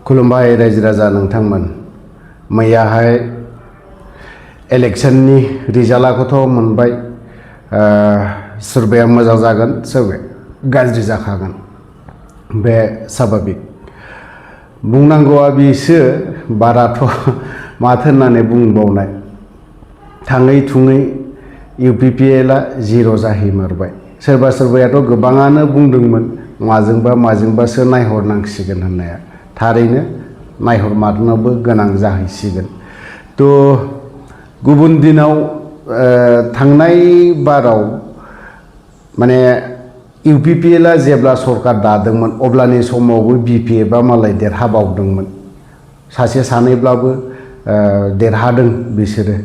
खुलुमबाय रायजो राजा नोंथांमोन मैयाहाय इलेक्शननि रिजाल्टखौथ' मोनबाय सोरबाया मोजां जागोन सोरबाया गाज्रि जाखागोन बे स्वाभाबिक बुंनांगौआ बिसो बाराथ' माथो होननानै बुंबावनाय थाङै थुङै UPPL जिर' जाहैमारबाय सोरबा सोरबायाथ' गोबाङानो बुंदोंमोन माजोंबासो नायहरनांसिगोन होननाया थारैनो नायहरमारनोबो गोनां जाहैसिगोन तो गुबुन दिनाव थांनाय बाराव माने UPPL जेब्ला सरकार दादोंमोन अब्लानि समावबो BPF मालाय देरहाबावदोंमोन सासे सानैब्लाबो देरहादों बिसोरो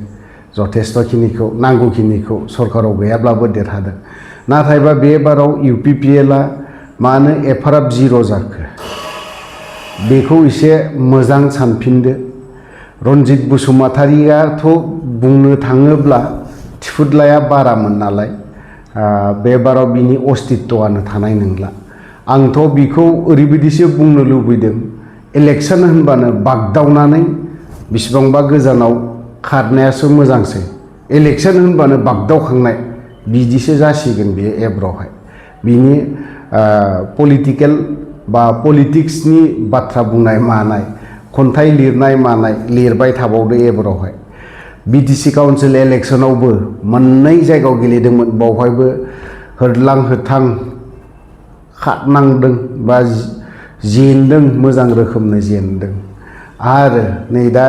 जथेस्थ'खिनिखौ नांगौखिनिखौ सरकाराव गैयाब्लाबो देरहादों नाथायबा बे बाराव UPPL मानो एफाराब जिर' जाखो बेखौ एसे मोजां सानफिनदो रनजित बसुमतारियाथ' बुंनो थाङोब्ला थिफुदलाया बारामोन नालाय बे बाराव बिनि अस्तित्वआनो थानाय नंला आंथ' बिखौ ओरैबायदिसो बुंनो लुबैदों इलेक्शन होनबानो बागदावनानै बिसिबांबा गोजानाव खारनायासो मोजांसै इलेक्शन होनबानो बागदावखांनाय बिदिसो जासिगोन बे एब्रावहाय बिनि पलिटिकेल बा पलिटिक्सनि बाथ्रा बुंनाय मानाय खन्थाइ लिरनाय मानाय लिरबाय थाबावदो एबारावहाय BTC काउन्सिल इलेक्शनावबो मोननै जायगायाव गेलेदोंमोन बावहायबो होरलां होथां खारनांदों बा जेनदों मोजां रोखोमनो जेनदों आरो नै दा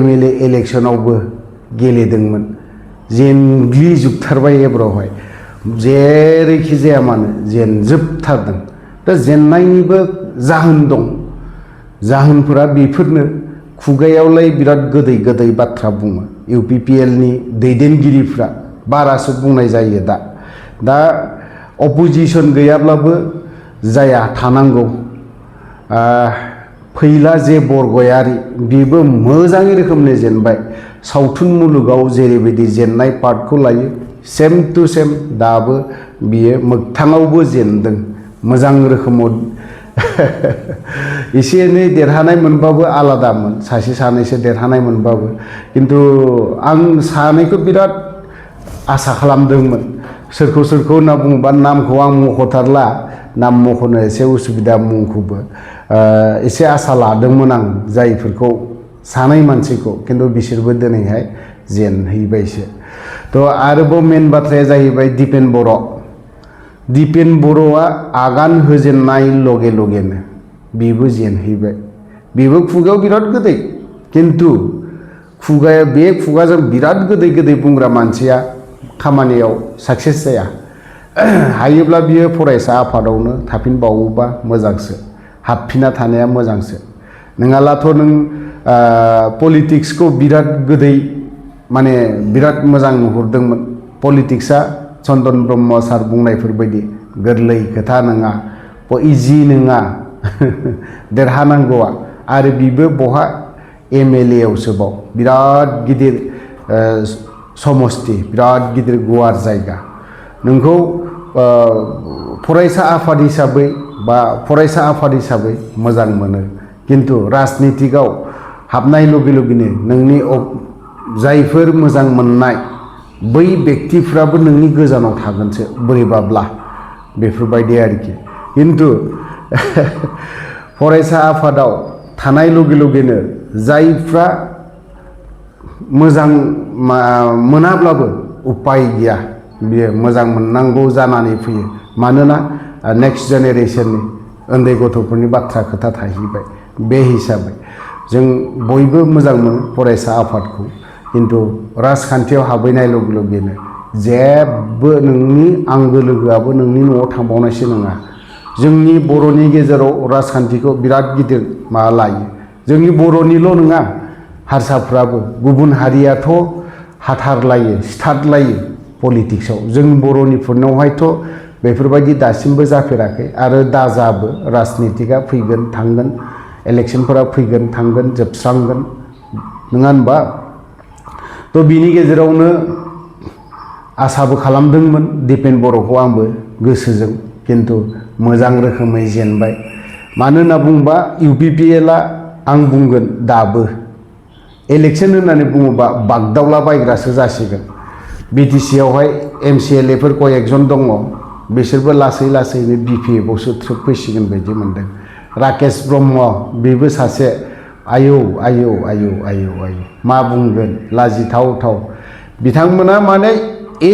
MLA इलेक्शनावबो गेलेदोंमोन जेनग्लिजोबथारबाय एबारावहाय जेरैखि जाया मानो जेनजोबथारदों दा जेननायनिबो जाहोन दं जाहोनफोरा बेफोरनो खुगायावलाय बिराद गोदै गोदै बाथ्रा बुङो UPPL नि दैदेनगिरिफ्रा बारासो बुंनाय जायो दा अपोजिशन गैयाब्लाबो जाया थानांगौ फैला जे बरगयारी बेबो मोजाङै रोखोमनि जेनबाय सावथुन मुलुगाव जेरैबायदि जेननाय पार्टखौ लायो सेम टु सेम दाबो बियो मोगथाङावबो जेनदों मोजां रोखोमाव एसे एनै देरहानाय मोनबाबो आलादामोन सासे सानैसो देरहानाय मोनबाबो किन्तु आं सानैखौ बिराद आसा खालामदोंमोन सोरखौ होनना बुङोबा नामखौ आं मख'थारला नाम मख'नो एसे उसुबिदा मुंखौबो एसे आसा लादोंमोन आं जायफोरखौ सानै मानसिखौ किन्तु बिसोरबो दिनैहाय जेनहैबायसो थ' आरोबाव मेन बाथ्राया जाहैबाय दिपेन बर'आ आगान होजेननाय लगे लगेनो बेबो जेनहैबाय बेबो खुगायाव बिराद गोदै किन्तु बे खुगाजों बिराद गोदै बुंग्रा मानसिया खामानियाव साक्सेस जाया हायोब्ला बियो फरायसा आफादावनो थाफिनबावोबा मोजांसो हाबफिनना थानाया मोजांसो नङाब्लाथ' नों पलिटिक्सखौ बिराद गोदै माने बिराद मोजां नुहुरदोंमोन पलिटिक्सआ चन्दन ब्रह्म सार बुंनायफोर बायदि गोरलै खोथा नङा इजि नङा देरहानांगौआ आरो बिबो बहा MLA आवसो बाव बिराद गिदिर समस्ति बिराद गिदिर गुवार जायगा नोंखौ फरायसा आफाद हिसाबै मोजां मोनो किन्तु राजनितिकआव हाबनाय लगे लगेनो नोंनि जायफोर मोजां मोननाय बै व्यक्तिफ्राबो नोंनि गोजानाव थागोनसो बोरैबाब्ला बेफोरबायदि आरोखि किन्तु फरायसा आफादाव थानाय लगे लगेनो जायफ्रा मोजां मोनाब्लाबो उपाय गैया बियो मोजां मोननांगौ जानानै फैयो मानोना नेक्स्ट जेनेरेशननि उन्दै गथ'फोरनि बाथ्रा खोथा थाहैबाय बे हिसाबै जों बयबो मोजां मोनो फरायसा आफादखौ किन्तु राजखान्थियाव हाबहैनाय लगे लगेनो जेबो नोंनि आंगो लोगोआबो नोंनि न'आव थांबावनायसो नङा जोंनि बर'नि गेजेराव राजखान्थिखौ बिराद गिदिर लायो जोंनि बर'निल' नङा हारसाफ्राबो गुबुन हारियाथ' हाथारलायो सिथारलायो पलिटिक्सआव जों बर'निफोरनावहायथ' बेफोरबायदि दासिमबो जाफेराखै आरो दाजाबो राजनितिकआ फैगोन थांगोन इलेक्शनफोरा फैगोन थांगोन जोबस्रांगोन नङा होनबा थ' बिनि गेजेरावनो आसाबो खालामदोंमोन दिपेन बर'खौ आंबो गोसोजों किन्तु मोजां रोखोमै जेनबाय मानो होनना बुङोबा UPPL आं बुंगोन दाबो इलेक्शन होननानै बुङोबा बागदावला बायग्रासो जासिगोन। BTC आवहाय MCLA फोर कयेकजन दङ बिसोरबो लासै लासैनो BPF आवसो थ्रोब फैसिगोन बायदि मोनदों। राकेश ब्रह्म बेबो सासे आयौ आयौ आयौ आयौ आयौ मा बुंगोन लाजिथावथाव बिथांमोना माने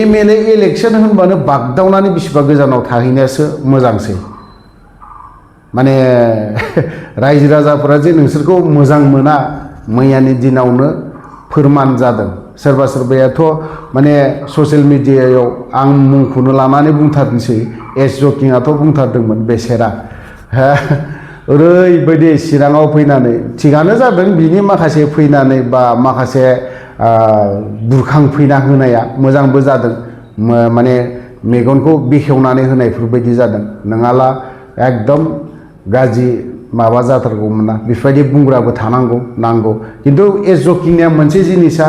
MLA इलेक्शन होनबानो बागदावनानै बिसिबा गोजानाव थाहैनायासो मोजांसै। माने रायजो राजाफोरा जे नोंसोरखौ मोजां मोना मैयानि दिनावनो फोरमान जादों। सोरबा सोरबायाथ' माने ससियेल मिडियायाव आं मुंखौनो लानानै बुंथारनोसै एस जकिंआथ' बुंथारदोंमोन बेसेरा ओरैबायदि चिराङाव फैनानै थिगानो जादों बिनि माखासे फैनानै बा माखासे बुरखांफैना होनाया मोजांबो जादों माने मेगनखौ बेखेवनानै होनायफोरबायदि जादों नङाला एकदम गाज्रि माबा जाथारगौमोन ना बेफोरबायदि बुंग्राबो थानांगौ नांगौ खिन्थु एस जकिंनिया मोनसे जिनिसा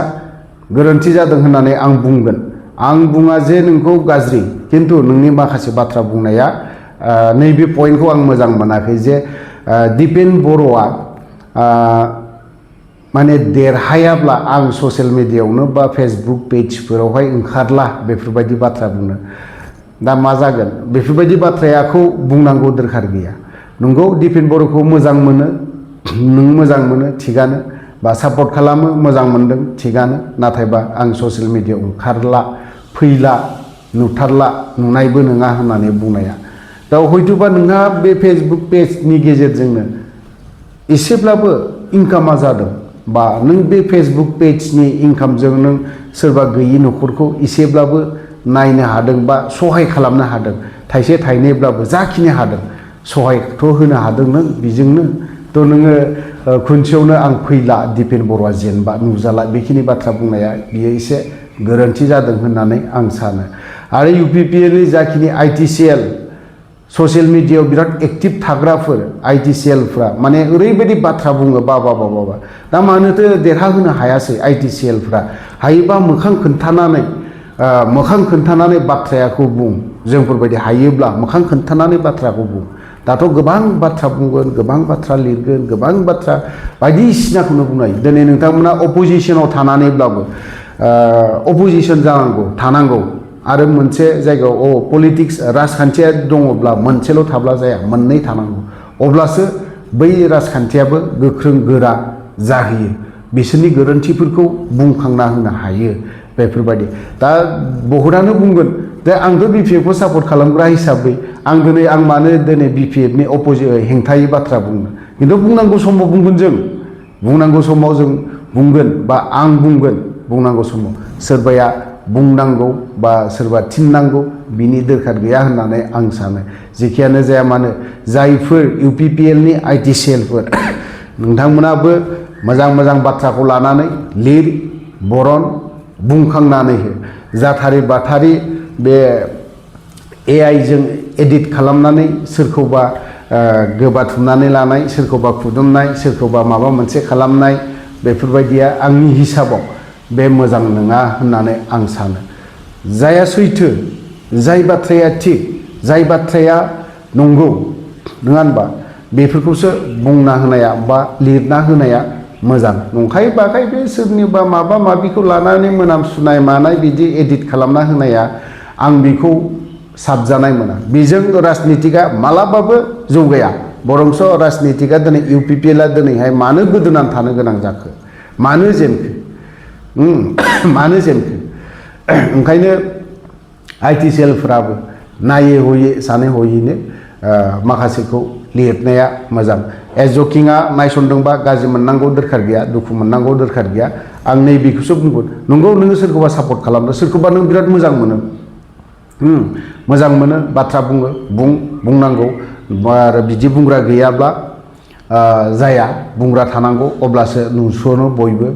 गोरोन्थि जादों होननानै आं बुंगोन। आं बुङा जे नोंखौ गाज्रि खिन्थु नोंनि माखासे बाथ्रा बुंनाया नैबे पइन्टखौ आं मोजां मोनाखै जे दिपेन बर'आ माने देरहायाब्ला आं ससियेल मिडियायावनो बा फेसबुक पेजफोरावहाय ओंखारला बेफोरबायदि बाथ्रा बुंनो दा मा जागोन बेफोरबायदि बाथ्राखौ बुंनांगौ दरखार गैया। नंगौ दिपेन बर'खौ मोजां मोनो नों मोजां मोनो थिगानो बा सापर्ट खालामो मोजां मोनदों थिगानो नाथायबा आं ससियेल मिडियायाव ओंखारला फैला नुथारला नुनायबो नङा होननानै बुंनाया दा हयथ'बा नोंहा बे फेसबुक पेजनि गेजेरजोंनो एसेब्लाबो इनकामा जादों बा नों बे फेसबुक पेजनि इनकामजों नों सोरबा गैयि न'खरखौ एसेब्लाबो नायनो हादों बा सहाय खालामनो हादों थाइसे थाइनैब्लाबो जाखिनि हादों सहायथ' होनो हादों नों बेजोंनो थ' नोङो खनसेयावनो आं फैला दिपेन बर'आ जेनबा नुजाला बेखिनि बाथ्रा बुंनाया बियो एसे गोरोन्थि जादों होननानै आं सानो। आरो UPPL नि जाखिनि ITCL ससियेल मिडियायाव बिराद एक्टिभ थाग्राफोर ITCLफ्रा माने ओरैबायदि बाथ्रा बुङो बाबा दा मानोथो देरहाहोनो हायासै ITCLफ्रा हायोबा मोखां खोन्थानानै बाथ्राखौ बुं जोंफोरबायदि हायोब्ला मोखां खोन्थानानै बाथ्राखौ बुं दाथ' गोबां बाथ्रा बुंगोन गोबां बाथ्रा लिरगोन गोबां बाथ्रा बायदिसिनाखौनो बुंनाय दिनै नोंथांमोना अपोजिशनाव थानानैब्लाबो अपोजिशन जानांगौ थानांगौ आरो मोनसे जायगायाव पलिटिक्स राजखान्थिया दङब्ला मोनसेल' थाब्ला जाया मोननै थानांगौ अब्लासो बै राजखान्थियाबो गोख्रों गोरा जाहैयो बिसोरनि गोरोन्थिफोरखौ बुंखांना होनो हायो बेफोरबायदि दा बहुतानो बुंगोन जे आंथ' BPF खौ सापर्ट खालामग्रा हिसाबै आं मानो दिनै BPF नि हेंथायै बाथ्रा बुंनो खिन्थु बुंनांगौ समाव बुंगोन जों बुंनांगौ समाव जों बुंगोन बा आं बुंगोन बुंनांगौ समाव सोरबाया बुंनांगौ बा सोरबा थिननांगौ बिनि दरखार गैया होननानै आं सानो जेखियानो जाया मानो जायफोर UPPL नि ITCL फोर नोंथांमोनाबो मोजां बाथ्राखौ लानानै लिर बरन बुंखांनानै हो जाथारि बाथारि बे AI जों एडिट खालामनानै सोरखौबा गोबाथुमनानै लानाय सोरखौबा खुदुमनाय सोरखौबा माबा मोनसे खालामनाय बेफोरबायदिया आंनि हिसाबाव बे मोजां नङा होननानै आं सानो जाया सैथो जाय बाथ्राया थिग जाय बाथ्राया नंगौ नङा होनबा बेफोरखौसो बुंना होनाया बा लिरना होनाया मोजां नंखाय बाखाय बे सोरनिबा माबा माबिखौ लानानै मोनामसुनाय मानाय बिदि एडिट खालामना होनाया आं बेखौ साबजानाय मोना बेजों राजनितिकआ मालाबाबो जौगाया बरंस राजनितिकआ दिनै UPPL दिनैहाय मानो गोदोनानै थानो गोनां जाखो मानो जेनखो ओंखायनो ITCLफ्राबो नायै हयै सानै हयैनो माखासेखौ लिरनाया मोजां एस जकिंआ नायसनदोंबा गाज्रि मोननांगौ दरखार गैया दुखु मोननांगौ दरखार गैया आं नैबेखौसो बुंगोन नंगौ नोङो सोरखौबा सापर्ट खालामदों सोरखौबा नों बिराद मोजां मोनो बाथ्रा बुंनांगौ आरो बिदि बुंग्रा गैयाब्ला जाया बुंग्रा थानांगौ अब्लासो नुसनो बयबो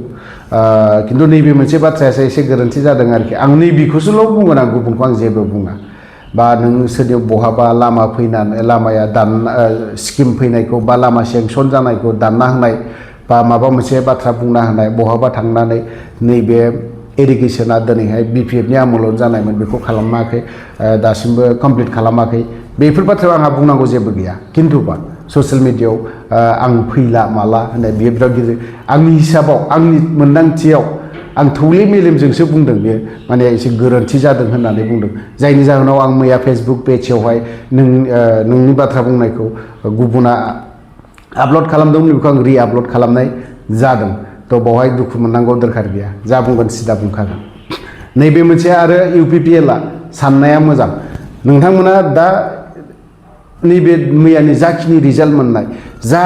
खिन्थु नैबे मोनसे बाथ्रायासो एसे गोरोन्थि जादों आरोखि आं नैबेखौसोल' बुंगोन आं गुबुनखौ आं जेबो बुङा बा नों सोरनियाव बहाबा लामा फैनानै लामाया स्किम फैनायखौ बा लामा सेंसन जानायखौ दानना होनाय बा माबा मोनसे बाथ्रा बुंना होनाय बहाबा थांनानै नैबे इरिगेसना दिनैहाय BPF नि आमोलाव जानायमोन बेखौ खालामाखै दासिमबो कमप्लिट खालामाखै बेफोर बाथ्रायाव आंहा बुंनांगौ जेबो गैया खिन्थुबा ससियेल मिडियायाव आं फैला माला होननाय बियो बिराद गिदिर आंनि हिसाबाव आंनि मोन्दांथियाव आं थौले मेलेमजोंसो बुंदों बे माने एसे गोरोन्थि जादों होननानै बुंदों जायनि जाहोनाव आं मैया फेसबुक पेजआवहाय नोंनि बाथ्रा बुंनायखौ गुबुना आपल'ड खालामदोंमोन बेखौ आं रि-आपल'ड खालामनाय जादों थ' बावहाय दुखु मोननांगौ दरखार गैया जा बुंगोन सिदा बुंखागोन नैबे मोनसे आरो UPPLआ साननाया मोजां नोंथांमोना दा नैबे मैयानि जाखिनि रिजाल्ट मोननाय जा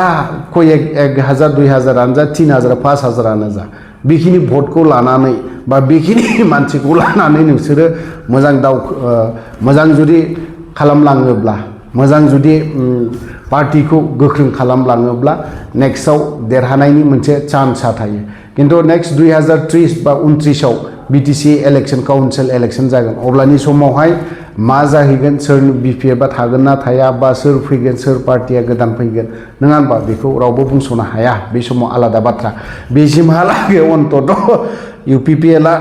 कय 1000 2000आनो जा 3000 5000आनो जा बेखिनि भटखौ लानानै बा बेखिनि मानसिखौ लानानै नोंसोरो मोजां जुदि खालामलाङोब्ला मोजां जुदि पार्टिखौ गोख्रों खालामलाङोब्ला नेक्स्टआव देरहानायनि मोनसे चान्सआ थायो खिन्थु नेक्स्ट 2030 बा 29आव BTC इलेक्शन काउन्सिल इलेक्शन जागोन अब्लानि समावहाय मा जाहैगोन सोर BPFआ थागोन ना थाया बा सोर फैगोन सोर पार्टिया गोदान फैगोन नङा होनबा बेखौ रावबो बुंस'नो हाया बे समाव आलादा बाथ्रा बेसिमहालागै अन्तत UPPLआ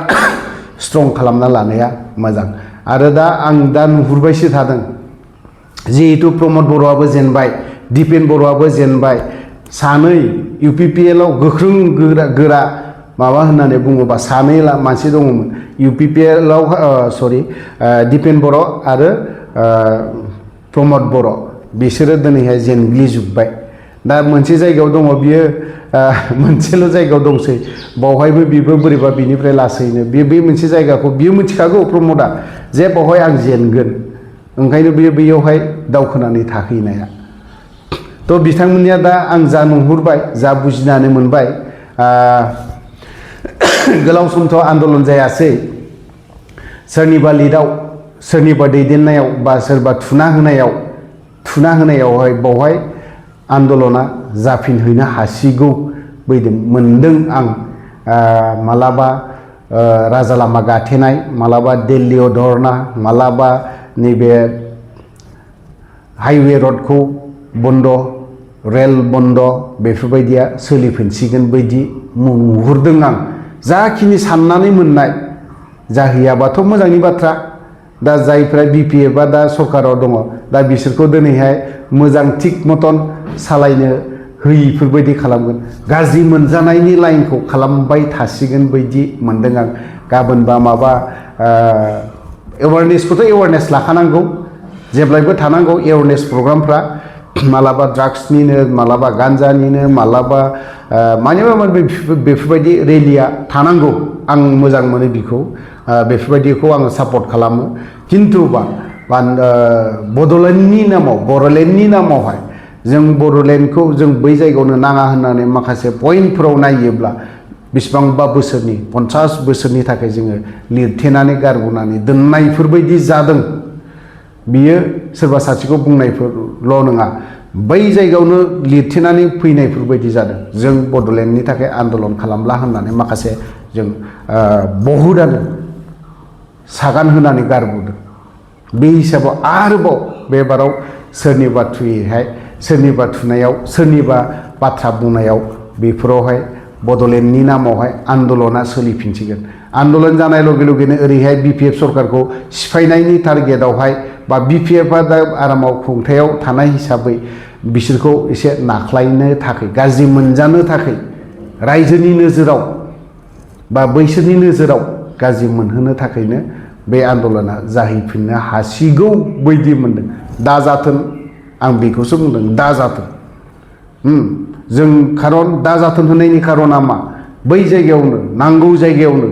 स्ट्रं खालामना लानाया मोजां आरो दा आं दा नुहुरबायसो थादों जिहेतु प्रमद बर'आबो जेनबाय दिपेन बर'आबो जेनबाय सानै UPPLआव गोख्रों गोरा माबा होननानै बुङोबा सानै मानसि दङमोन UPPLआव दिपेन बर' आरो प्रमद बर' बिसोरो दिनैहाय जेनग्लिजोब्बाय दा मोनसे जायगायाव दङ बियो मोनसेल' जायगायाव दंसै बावहायबो बिबो बोरैबा बिनिफ्राय लासैनो बे मोनसे जायगाखौ बियो मिथिखागौ प्रमदआ जे बावहाय आं जेनगोन ओंखायनो बियो बैयावहाय दावखोनानै थाहैनाया थ' बिथांमोननिया दा आं जा नुहुरबाय जा बुजिनानै मोनबाय गोलाव समथ' आन्दलन जायासै सोरनिबा लिडआव सोरनिबा दैदेननायाव बा सोरबा थुना होनायावहाय बावहाय आन्दलना जाफिनहैनो हासिगौ बायदि मोनदों आं मालाबा राजा लामा गाथेनाय मालाबा दिल्लीयाव धरना मालाबा नैबे हाइवे रडखौ बन्द रेल बन्द बेफोरबायदिया सोलिफिनसिगोन बायदि नुहुरदों आं जाखिनि साननानै मोननाय जाहैयाबाथ' मोजांनि बाथ्रा दा जायफ्रा BPFआ दा सरकाराव दङ दा बिसोरखौ दिनैहाय मोजां थिग मतन सालायनो होयिफोरबायदि खालामगोन गाज्रि मोनजानायनि लाइनखौ खालामबाय थासिगोन बायदि मोनदों आं गाबोनबा माबा एवारनेसखौथ' एवारनेस लाखानांगौ जेब्लायबो थानांगौ एवारनेस प्रग्रामफ्रा मालाबा ड्राग्सनिनो मालाबा गान्जानिनो मालाबा मानिबा बेफोरबायदि रेलिया थानांगौ आं मोजां मोनो बिखौ बेफोरबायदिखौ आङो सापर्ट खालामो खिन्थु बड'लेण्डनि नामावहाय जों बड'लेण्डखौ जों बै जायगायावनो नाङा होननानै माखासे पइन्टफोराव नायोब्ला बेसेबांबा बोसोरनि 50 बोसोरनि थाखाय जोङो लिरथेनानै गारबोनानै दोननायफोरबायदि जादों बियो सोरबा सासेखौ बुंनायफोरल' नङा बै जायगायावनो लिरथेनानै फैनायफोरबायदि जादों जों बड'लेण्डनि थाखाय आन्दलन खालामला होननानै माखासे जों बहुदानो सागान होनानै गारबोदों बे हिसाबाव आरोबाव बे बाराव सोरनिबा थुयैहाय सोरनिबा थुनायाव सोरनिबा बाथ्रा बुंनायाव बेफोरावहाय बड'लेण्डनि नामावहाय आन्दलना सोलिफिनसिगोन आन्दलन जानाय लगे लगेनो ओरैहाय BPF सरकारखौ सिफायनायनि टारगेटआवहाय बा BPFआ दा आरामाव खुंथायाव थानाय हिसाबै बिसोरखौ एसे नाख्लायनो थाखाय गाज्रि मोनजानो थाखाय रायजोनि नोजोराव बा बैसोरनि नोजोराव गाज्रि मोनहोनो थाखायनो बे आन्दलना जाहैफिननो हासिगौ बायदि मोनदों दा जाथों आं बेखौसो बुंदों दा जाथों जों खारन दा जाथों होनायनि खारना मा बै जायगायावनो नांगौ जायगायावनो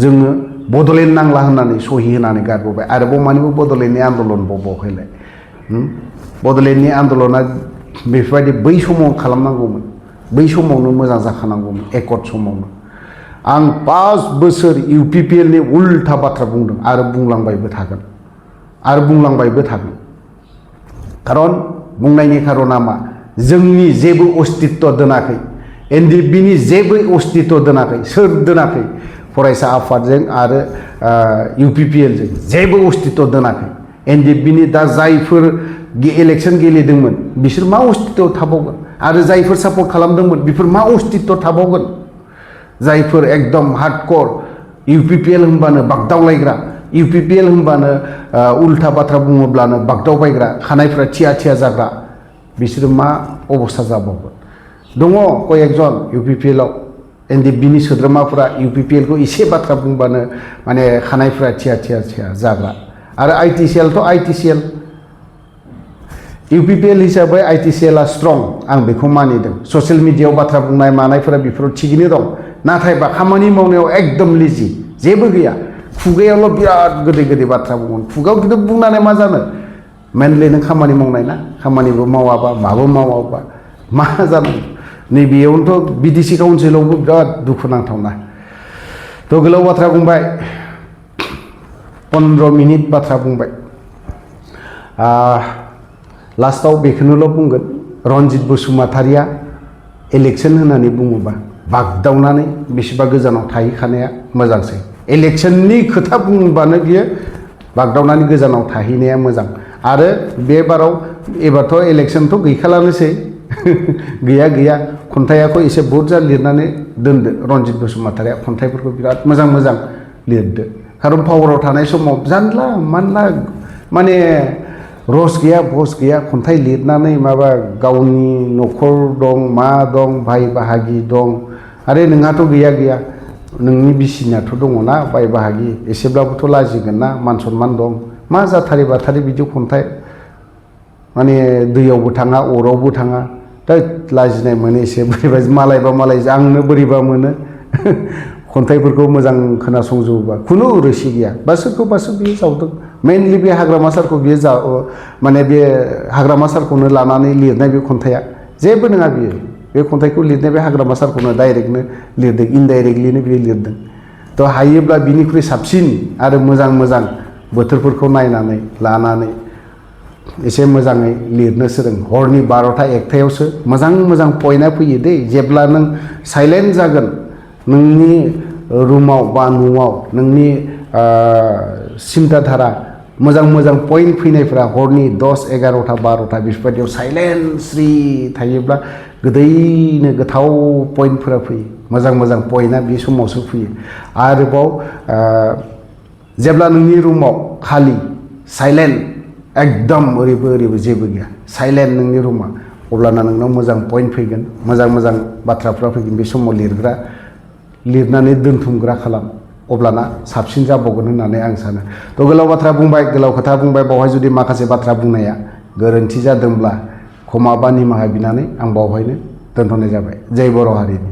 जोङो बड'लेण्ड नांला होननानै सहि होनानै गारबोबाय आरोबाव मानिबो बड'लेण्डनि आन्दलन बावहायलाय बड'लेण्डनि आन्दलना बेफोरबायदि बै समाव खालामनांगौमोन बै समावनो मोजां जाखानांगौमोन एकर्ड समावनो आं 5 बोसोर UPPLनि उल्था बाथ्रा बुंदों आरो बुंलांबायबो थागोन खारन बुंनायनि खारना मा जोंनि जेबो अस्तित्व दोनाखै NDPनि जेबो अस्तित्व दोनाखै सोर दोनाखै फरायसा आफादजों आरो UPPLजों जेबो अस्तित्व दोनाखै NDPनि दा जायफोर इलेक्शन गेलेदोंमोन बिसोर मा अस्तित्व थाबावगोन आरो जायफोर सापर्ट खालामदोंमोन बिफोर मा अस्तित्व थाबावगोन जायफोर एकदम हार्डकोर UPPL होनबानो बागदावलायग्रा UPPL होनबानो उल्था बाथ्रा बुङोब्लानो बागदावबायग्रा खानायफ्रा थिया जाग्रा बिसोरो मा अबस्था जाबावगोन दङ कयेकजन UPPL आव एनडि बिनि सोद्रोमाफोरा UPPL खौ एसे बाथ्रा बुंबानो माने खानायफ्रा थिया थिया थिया जाग्रा आरो ITCL थ' ITCL UPPL हिसाबै ITCL आ स्ट्रं आं बेखौ मानिदों ससियेल मिडियायाव बाथ्रा बुंनाय मानायफोरा बेफोराव थिगैनो दं नाथायबा खामानि मावनायाव एकदम लेजि जेबो गैया खुगायावल' बिराद गोदै गोदै बाथ्रा बुंगोन खुगायाव खिन्थु बुंनानै मा जानो मेनलि नों खामानि मावनाय ना खामानिबो मावाबा माबो मावाबा मा जानो नैबेयावनोथ' BDC काउन्सिलावबो बिराद दुखु नांथावना थ' गोलाव बाथ्रा बुंबाय 15 मिनिट बाथ्रा बुंबाय लास्टआव बेखौनोल' बुंगोन रनजित बसुमतारिया इलेक्सन होननानै बुङोबा बागदावनानै बेसेबा गोजानाव थाहैखानाया मोजांसै इलेक्सननि खोथा बुंबानो बियो बागदावनानै गोजानाव थाहैनाया मोजां आरो बे बाराव एबारथ' इलेक्सनथ' गैखालानोसै गैया खन्थाइखौ एसे बुरजा लिरनानै दोनदो रनजित बसुमतारिया खन्थाइफोरखौ बिराद मोजां मोजां लिरदो खारन पावाराव थानाय समाव जानला मानला माने रस गैया बस गैया खन्थाइ लिरनानै माबा गावनि न'खर दं मा दं भाई बाहागि दं आरे नोंहाथ' गैया नोंनि बिसिनाथ' दङना भाई बाहागि एसेब्लाबोथ' लाजिगोन ना मान सनमान दं मा जाथारै बाथारै बिदि खन्थाइ माने दैयावबो थाङा अरावबो थाङा दा लाजिनाय मोनो एसे बोरैबा मालायबा मालाय आंनो बोरैबा मोनो खन्थाइफोरखौ मोजां खोनासंजोबोबा खुनु रोसि गैया बा सोरखौबासो बियो जावदों मेनलि बे हाग्रामा सारखौ बियो माने बे हाग्रामा सारखौनो लानानै लिरनाय बे खन्थाइया जेबो नङा बियो बे खन्थाइखौ लिरनाय बे हाग्रामा सारखौनो डाइरेक्टनो लिरदों इनडाइरेक्टलिनो बियो लिरदों थ' हायोब्ला बिनिख्रुइ साबसिन आरो मोजां बोथोरफोरखौ नायनानै लानानै एसे मोजाङै लिरनो सोलों हरनि 12टा 1टायावसो मोजां पइन्टआ फैयो दै जेब्ला नों साइलेन्ट जागोन नोंनि रुमाव बा न'आव नोंनि सिन्ताधारा मोजां पइन्ट फैनायफ्रा हरनि 10 11टा 12टा बेफोरबायदियाव साइलेन्ट स्रि थायोब्ला गोदैनो गोथाव पइन्टफोरा फैयो मोजां पइन्टआ बे समावसो फैयो आरोबाव जेब्ला नोंनि रुमाव खालि साइलेन्ट एकदम ओरैबो जेबो गैया साइलेन्ट नोंनि रुमा अब्लाना नोंनाव मोजां पइन्ट फैगोन मोजां बाथ्राफ्रा फैगोन बे समाव लिरनानै दोनथुमग्रा खालाम अब्लाना साबसिन जाबावगोन होननानै आं सानो थ' गोलाव बाथ्रा बुंबाय गोलाव खोथा बुंबाय बावहाय जुदि माखासे बाथ्रा बुंनाया गोरोन्थि जादोंब्ला क्षमा बा निमाहा बिनानै आं बावहायनो दोनथ'नाय जाबाय जय बर' हारिनि